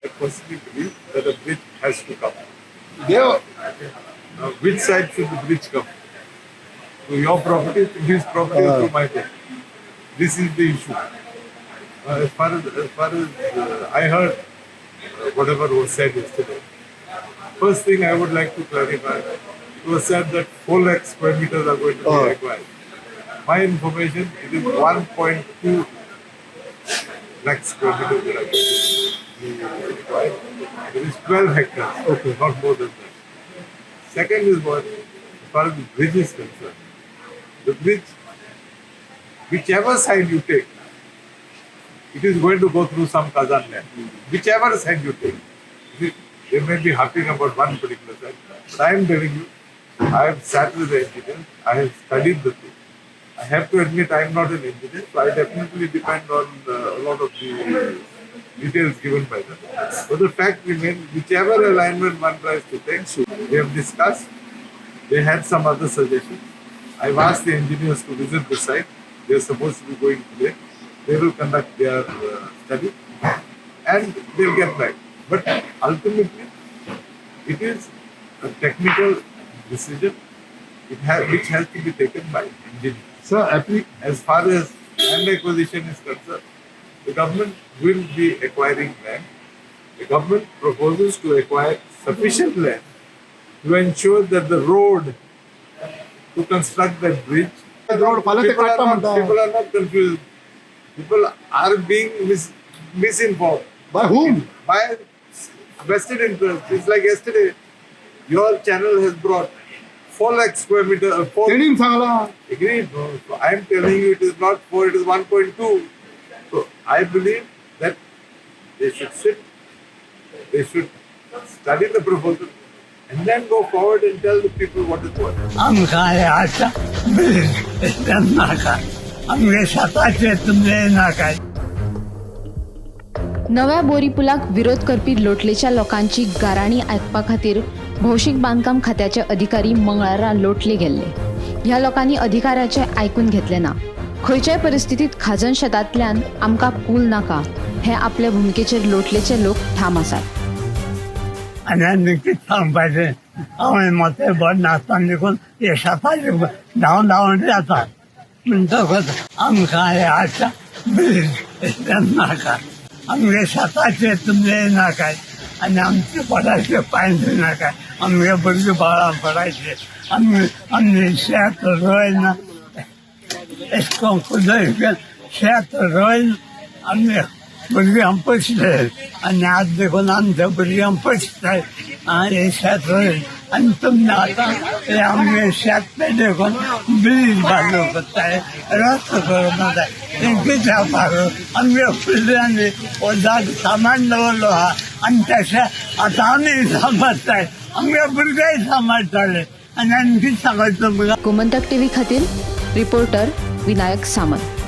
I personally believe that a bridge has to come. Dev Now, which side should the bridge come? To your property, to his property, or to my property? This is the issue. As far as I heard whatever was said yesterday. First thing I would like to clarify, it was said that 4 lakh square meters are going to be acquired. My information, it is 1.2 lakh square meters that are going to be acquired. It is 12 hectares, okay, not more than that. Second is what, as far as the bridge is concerned, the bridge, whichever side you take, it is going to go through some Khazan land. Whichever side you take. You see, they may be harping about one particular side, but I am telling you, I have sat with the engineers, I have studied the thing. I have to admit I am not an engineer, so I definitely depend on a lot of the details given by them. But the fact remains, whichever alignment one tries to take, they have discussed, they had some other suggestions. I've asked the engineers to visit the site. They're supposed to be going today. They will conduct their study and they'll get back. But ultimately, it is a technical decision which has to be taken by engineers. Sir appli As far as land acquisition is concerned, the government will be acquiring land. The government proposes to acquire sufficient land to ensure that the road to construct that bridge. Road फाल्यां ते People are काडटा not, म्हणटा. People are not confused. People are being misinformed By whom? By vested interest. It's like yesterday, your channel has brought 4 lakh square meter, 4 तेणीन सांगला. Agreed. No. So I am telling you, it is not 4, it is 1.2. So I believe that they should sit, they should study the proposal, and then go forward and tell the people what is what. आमकां हे आतां bridge नाका, आमगे शेताचे तुमचे नाका. नव्या बोरी पुलाक विरोध करपी लोटलेच्या लोकांची गाराणी आयकपा खातीर भौशीक बांदकाम खात्याचे अधिकारी मंगळारा लोटले गेल्ले. ह्या लोकांनी अधिकाऱ्याचे आयकून घेतले ना. खंयच्याय परिस्थितीत खाजन शेतांतल्यान आमकां पूल नाका हे आपले भुमिकेचेर लोटलेचे लोक ठाम आसात. आनी आनी कितें सांगपाचें, हांवें मातशें बरें नासतना देखून हे शेताचे धांवन धांवन जाता. म्हणटकच आमकां हे आतां ब्रिज नाका, आमगे शेताचे तुमचे नाका आनी आमचे पडायचे पांय नाका. आमगे भुरगीं बाळां पडायचे. आमी आमगे शेत रोयना, अशें करून कुदळ शेत रोयन आमगे भुरग्यांक पोसले आनी आज देखून आमच्या भुरग्यांक पोसताय आनी शेत रोयन आनी तुमी आतां हे आमगे शेत पेटे करून ब्रीज बांदूंक कोत्ताय, रस्तो करूंक जाय. तें कितें जावपाक? आमगे फुडल्यांनी हो जागो सामान दवरलो आहा आनी तशें आतां आमी सांबाळटाय, आमगे भुरगेय सांबाळटाले. आनी आनी कितें सांगता तुमकां? गोमंतक टीव्ही खातीर रिपोर्टर विनायक सामंत.